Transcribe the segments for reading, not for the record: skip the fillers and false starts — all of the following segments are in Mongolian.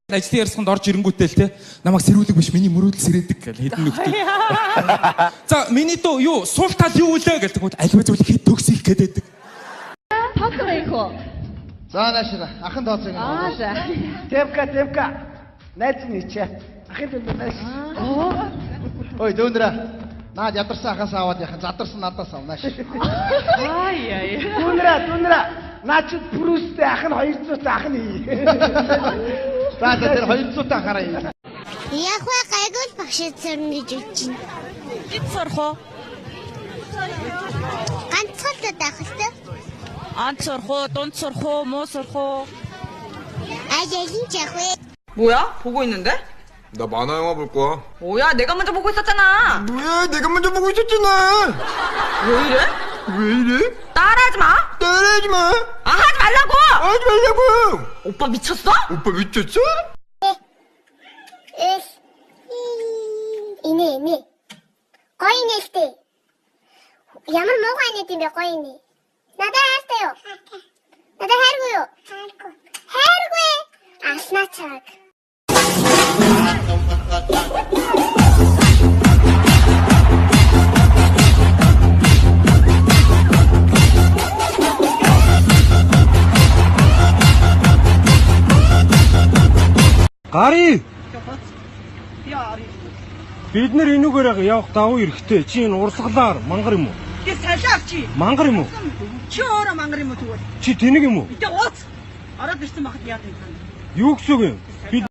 Ажлын ярилцлаганд орж ирэнгүүтэл те намайг сэрүүлэг биш миний мөрөөдөл сэрээдэг гэл хэдэн нөхдөд. За миний дүү юу сул тал юу үлээ гэл тэгвэл альва зүйл хэд төгс их гээд байдаг. Тооцоо их үү? За наашаа ахын тооцоог нь. Аа за. Тэвка тэвка. Найз нь ичээ. Ахын дүнд найз. Ой дүүнрээ. Наад ядарсан ахаас аваад яхан задарсан надаас ав нааш. Ай ай. Дүүнрээ дүүнрээ. Наа чи пүрүстэй ах нь 200 ах нь хий. За за тэр 200 та ахаараа хий. Яг вэ гайгүй л багш сурна гэж бодож байна. Хэд сурах уу? Ганцхан л байх л та. Онц сурах уу, дунд сурах уу, муу сурах уу? Аль аль нь ч явах вэ? 뭐야? 보고 있는데? 나 만화 영화 볼 거야. 뭐야? 내가 먼저 보고 있었잖아. 뭐야? 내가 먼저 보고 있었잖아. 왜 이래? 왜 이래? 따라하지 마. 따라하지 마. 아 하지 말라고. 하지 말라고. 오빠 미쳤어? 오빠 미쳤어? Эл. Инээ инээ. Гоё инээлтэй. Ямар муухай инээд юм бэ гоё инээ. Надад хайртай юу? Надад хайргүй юу? Хайргүй. Хайргүй. Алснаа чаг. Гари. Бид нар энүүгээр явах давуу эрэхтэй. Чи энэ урсгалаар мангар юм уу? Гэ салиа чи. Мангар юм уу? Чи өөрөө мангар юм уу тэгвэл? Чи тэнэг юм уу? Гэтэ ууц. Ороод ирсэн байхад яа юм бэ? Юу гэсэн үг юм? Би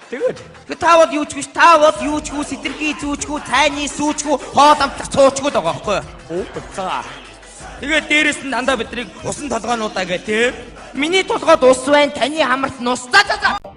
Тэгээд та бол юу ч биш, та бол юу ч хүү, сэтэрхий зүүчгүй, цайны сүүчгүй, хоол амтлах цуучгүй л байгаа байхгүй юу? За. Тэгээд дээрэс нь дандаа биднийг усан толгойнуудаа гэх тийм. Миний толгойд ус байна, таны хамарт нус. За за за.